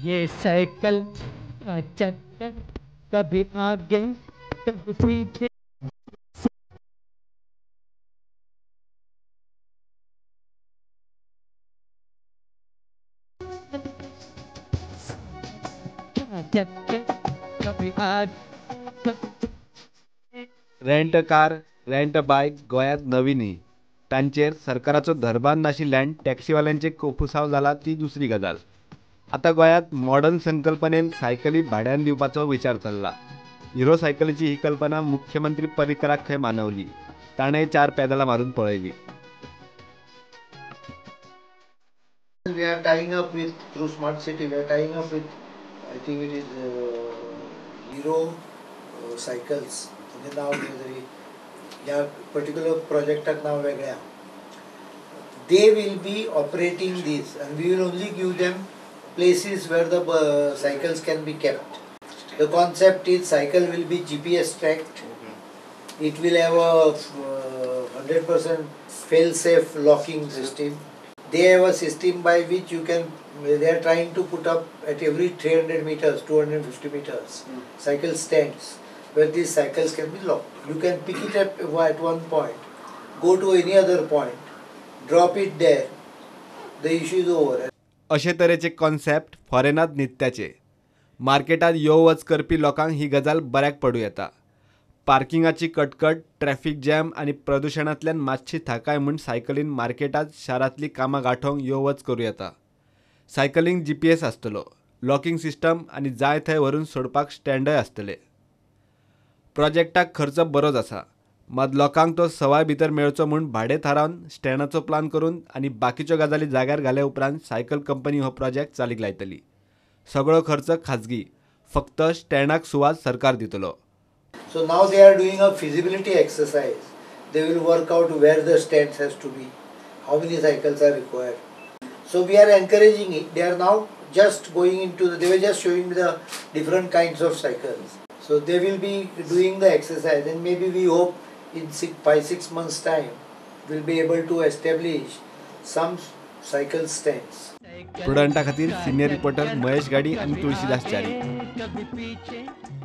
ये सायकल चक्कर कभी आगे कभी पीछे। Rent a car, rent a bike गोंयांत नवी न्ही. तांचेर सरकाराचो धरबांद नाशिल्ल्यान टॅक्सीवाल्यांचें कोफुसांव जालां ती दुसरी गजाल. आतां गोंयांत मॉडर्न संकल्पनेन सायकली भाड्यान दिवपाचो विचार चल्ला. हिरो सायकलीची ही कल्पना मुख्यमंत्री पर्रीकराक खंय मानवली. ताणें 4 पेदालां मारून पळयली. We are tying up with through Smart City. We are tying up with, I think it is Hero Cycles. म्हणजे नांव कितें तरी ह्या पर्टिक्युलर प्रोजेक्टाक नांव वेगळें आहा. They will be operating this and we will only give them places where the cycles can be kept. The concept is cycle will be GPS tracked. It will have a 100% fail safe locking system. They have a system by which you can, they are trying to put up at every 300 meters, 250 meters, cycle stands where these cycles can be locked. You can pick it up at one point, go to any other point, drop it there, the issue is over. अशे तरेचे concept फॉरेनात नित्याचे. मार्केटात यो वच करपी लोकांक ही गजाल बऱ्याक पडूं येता. पार्किंगाची कटकट, ट्रॅफिक जॅम आनी प्रदुशणांतल्यान मातशी थाकाय म्हूण सायकलीन मार्केटात शारांतलीं कामां गांठोवंक यो वच करूं येता. सायकलींक GPS आसतलो, लॉकिंग सिस्टम आनी जाय थंय व्हरून सोडपाक स्टँडय आसतले. प्रोजेक्टाक खर्च बरोच आसा, मात लोकांक तो सवाय भितर मेळचो म्हूण भाडें थारावन स्टँडाचो प्लान करून आनी बाकीच्यो गजाली जाग्यार घाले उपरांत सायकल कंपनी हो प्रोजेक्ट चालीक लायतली. सगळो खर्च खाजगी, फक्त स्टँडाक सुवात सरकार दितलो. So now they are doing a feasibility exercise. They will work out where the stands has to be, how many cycles are required. So we are encouraging it. They are now just going into the, they were just showing me the different kinds of cycles. So they will be doing the exercise and maybe we hope in 5-6 months time we'll be able to establish some cycle stands. प्रुडंटा खातीर senior reporter Mahesh गाडी आनी तुळशीदास च्यारी.